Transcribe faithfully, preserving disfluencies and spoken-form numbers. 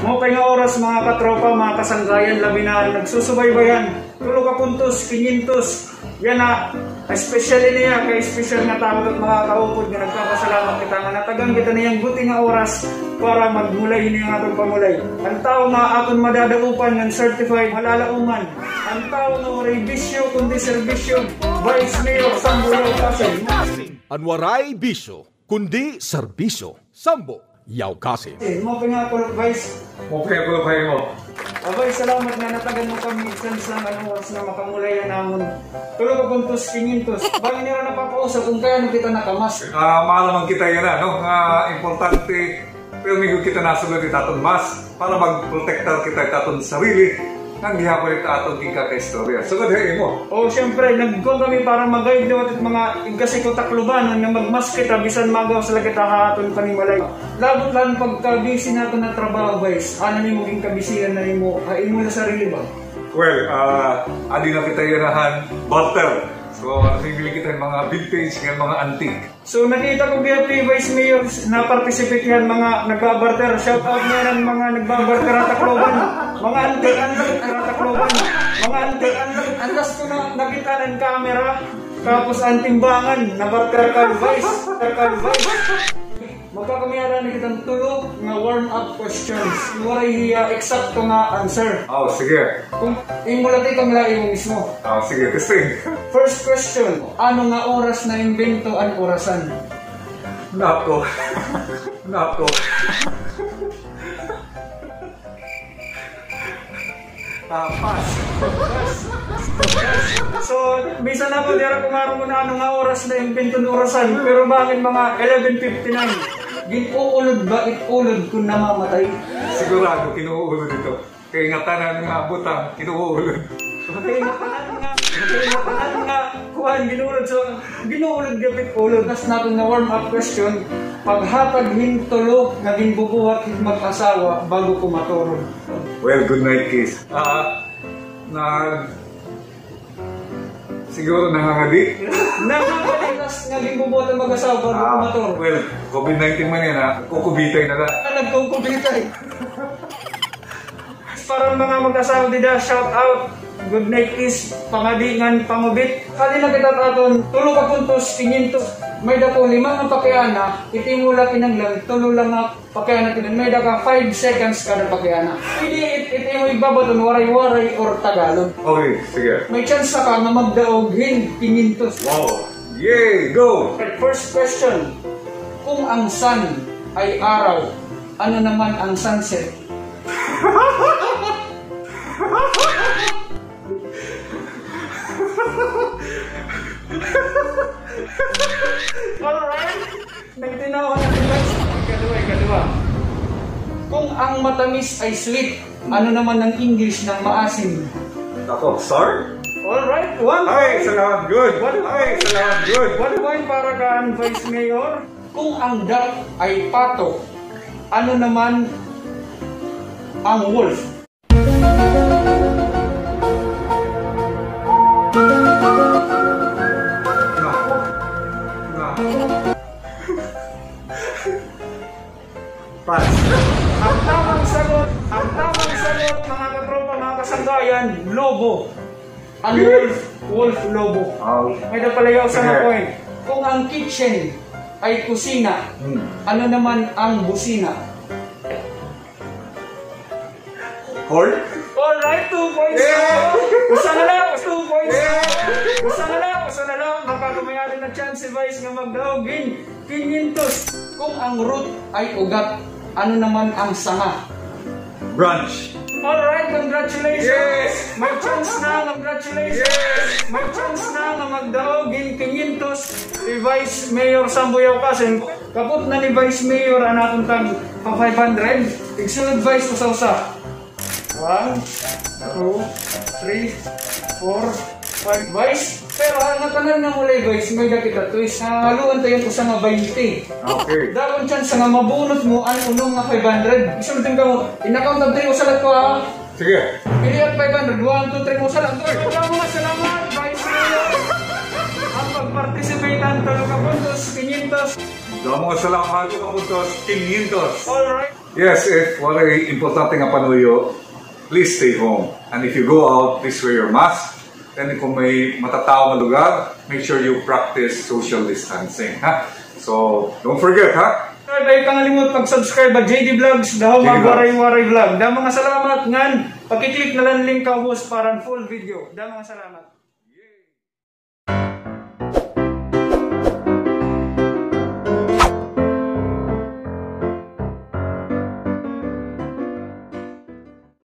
Maupay nga oras, mga katropa, mga kasangkayan, labi na nagsusubaybayan. Tulo ka puntos, kinyentos. Yana, especially niya, kay special nga tawo it makakaupod nga nagpapasalamat kita nga natagan kita niyan guti nga oras para magmulay hini nga aton pamulay. An tawo nga aton madadaupan ngan certified, malalauman. An tawo nga waray bisyo kundi serbisyo, Vice Mayor Sambo Yaukasin. An waray bisyo kundi serbisyo, Sambo Yaukasin. Eh, maupay nga kulop, Vice. Maupay nga kulop ha imo. Ah, Vice, salamat nga natagan mo kami chance nga oras nga makamulay an amon tulo ka puntos, kinyentos. Bangin nira napapausab kon kay ano kita naka-mask. Ah, maaram man kita yana, no? Nga importante pirmi gud kita nasugad it aton mask para magprotektar kita it aton sarili, ngan gihapon it aton ginkakaistorya. Sugad ha imo. O, siyempre, nagkuan kami para mag-guide liwat it mga igkasi ko Taclobanon nga mag-mask kita bisan magawas la kita ha aton panimalay. Labot la an pagka-busy naton ha trabaho, Vice. Ano nimo ginkabisihan na nimo, ha imo na sarili ba? Well, ah, adi na kita yana han barter. So, namimili kita hin mga vintage ngan mga antique. So, nakita ko gihap hi Vice Mayor, na-participate hiya han mga nagbabarter. Shout out niyan an mga nagbabarter ha Tacloban. Mga antique, an last, ha Tacloban. Mga antique, an last, an last ko na nakita an camera. Tapos an timbangan, nabarter ka, Vice. Barter ka, Vice. Magkakamay-ada na kita hin tulo nga warm-up questions. Waray hiya eksakto nga answer. O, sige. Kon imo la tikang la imo mismo. O, sige, testing. First question, ano nga oras naimbento an orasan? Nako. Nako. Ah, pass. Pass. So, bisan ako, diri ako maaram kon ano nga oras naimbento an orasan, pero bangin mga eleven fifty-nine. Gin-uulod ba it ulod kon namamatay? Sigurado, gin-uulod ito. Kay ngatanan nga butang, gin-uulod. Kay ngatanan nga, kay ngatanan nga kuan, gin-uulod. So, gin-uulod gihap it ulod. Last naton nga warm-up question, paghatag hin tulo nga ginbubuhat hin mag-asawa bago kumaturog. Well, good night kiss. Ah, nag-, siguro nangangadi. Nangangadi. Last nga ginbubuhat hin mag-asawa bago kumaturog. Ah, well, COVID nineteen man yana, kukubitay na la. Ah, nagkukubitay. Para mga mag-asawa dida, shout out. Good night kiss, pangadi ngan pangubit. Hali na kita ha aton tulo ka puntos, kinyentos. May-ada ko lima nga pakiana, it imo la kinahanglan, tulo la nga pakiana, may-ada ka five seconds kada pakiana. Pwede it, it imo igbabaton Waray-Waray or Tagalog. Okay, sige. May tsansa ka nga magdaog hin kinyentos. Wow. Yay, go! First question, kung ang sun ay araw, ano naman ang sunset? Alright. Nagtinaw na kita. Ikaduha, ikaduha. Kung ang matamis ay sweet, ano naman ang English ng maasim? Ako, sour? Alright, one point. Ay, salamat, good. One point. Ay, salamat, good. One point para kan Vice Mayor. Kung ang duck ay pato, ano naman ang wolf? Pass. Ang tamang sagot, ang tamang sagot, mga katropa, mga kasangkayan, lobo. Ang wolf, wolf, lobo. Ah, may napalayaw sa mga point. Kung ang kitchen ay kusina, ano naman ang busina? Horn? Alright, two points. Yeah! Usa na la, two points. Yeah! Usa na la, usa na la. Magkakamay-ada na chance si Vice nga magdaog hin kinyentos. Kung ang root ay ugat, ano naman ang sanga? Branch. Alright, congratulations. Yes! May chance na, congratulations. Yes! May chance na nga magdaog hin kinyentos si Vice Mayor Sambo Yaukasin. Kapot na ni Vice Mayor an aton tag pa five hundred. Igsunod, Vice, usa-usa. One, two, three, four, five, Vice. Pero an ngatanan nga mulay, Vice, may-ada kita twist. Haluan ta hin usa nga baynte. Okay. Daw an chance nga mabunot mo an unom nga five hundred. Igsunod kamo. In a count of three, usa la, ha? Sige. Pili an five hundred. One, two, three, usa la. Salamat, salamat, Vice Mayor. An pag-participate han tulo ka puntos, kinyentos. Damo nga salamat, tulo ka puntos, kinyentos. Alright. Yes, if waray importante nga panuyo, please stay home. And if you go out, please wear your mask. Then kung may matatawo nga lugar, make sure you practice social distancing, ha? So, don't forget, ha? Ay, ay pangalimot mag-subscribe ha J D Vlogs, the home of Waray Waray Vlog. Damo nga salamat ngan paki-click na la hin link kaubos para hin full video. Damo nga salamat.